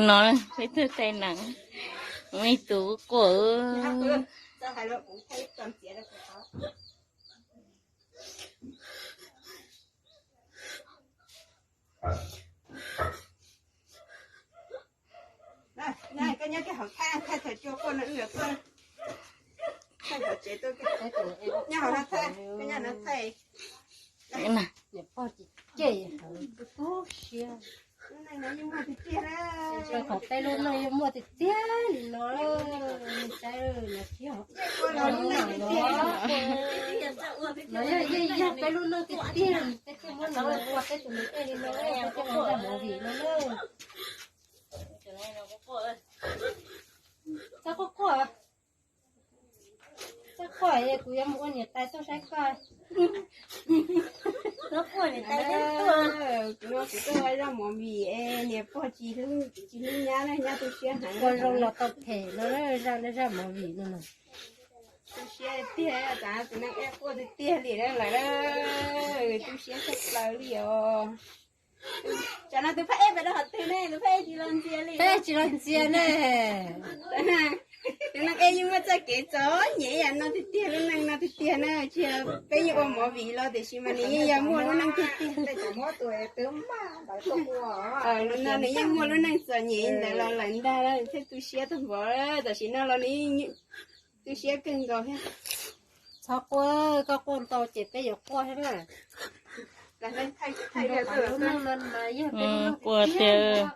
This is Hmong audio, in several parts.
No peb tug thaij nas, muaj ib tug quaj. Koj nyob kiag hauv thaij, thaij thaum cua quaj no wb yuav tuaj. Thaij hauv tsev tuaj, nyob hauv no thaij, koj nyob no thaij. Niam pog ces cem heev, tu siab. Lub neej no yeej muaj tiag tiag na. Rau qhov peb lub neej yeej muaj tiag tiag li no, saib no thiab. No yog yeej yog peb lub neej tiag tiag, peb thiaj muab no ua peb tus neeg ej li no, peb thiaj ua zaj movie no na. Txhob quaj quaj. Txhob quaj, kuv yuav mus ua niam tais tuaj saib koj. Kuv no kuv tuaj ua zaj movie es niam pog tsis hlub, tsis hlub nyab na, nyab tu siab heev. Ua zoo los tau phem no, zaj, zaj movie no. Tu siab tiag, tus neeg ej quaj tiag tiag li lawm, tu siab tshaj plaws li os. Tsam no tus phaj ej pem rau qhov twg ne, tus phaj ej tsis los ntxias li. Phaj ej tsis los ntxias ne. Tus neeg ej yeej muaj txoj kev txom nyem ib yam no tiag tiag, lub neej no tiag tiag na, tsis yog peb yeej ua movie los tiam sis mas nws yeej yog muaj lub neej tiag tiag. Lub no nws yeej muaj lub neej txom nyem ntawd los lawm ntag, thiaj tu siab tag npaum, tam sim no los nws tu siab kawg nkaus thiab. Txhob quaj, koj quaj ntau ces peb yuav quaj thiab na. Lub neej no mas yog peb lub neej tiag tiag.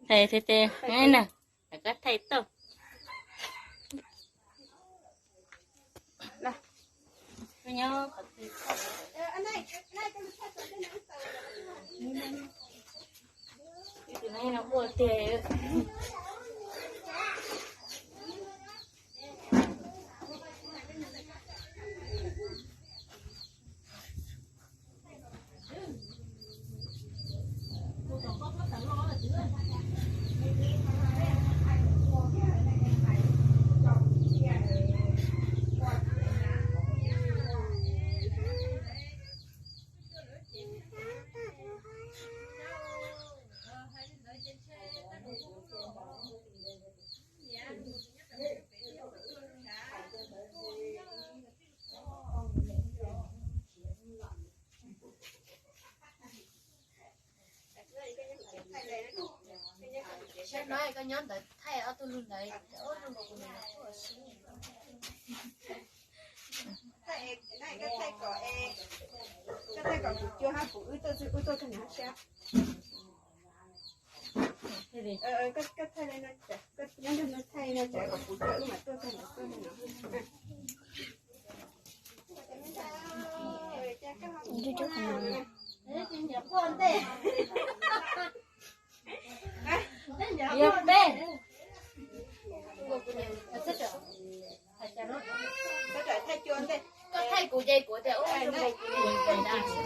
Thaij thiab, koj thaij tau. Sab no koj nyob ntawd thaij ob tug lug ntawd. Koj thaij kom kuv cua hab kuv wb tuaj, wb tuaj tag nrho sab. Koj thaij no, koj nyob ntawm no thaij no tsam kom kuv cua wb mam tuaj tag nrho tuaj no. Yog peb. Koj thaij kuv ces kuv tias ub, kuv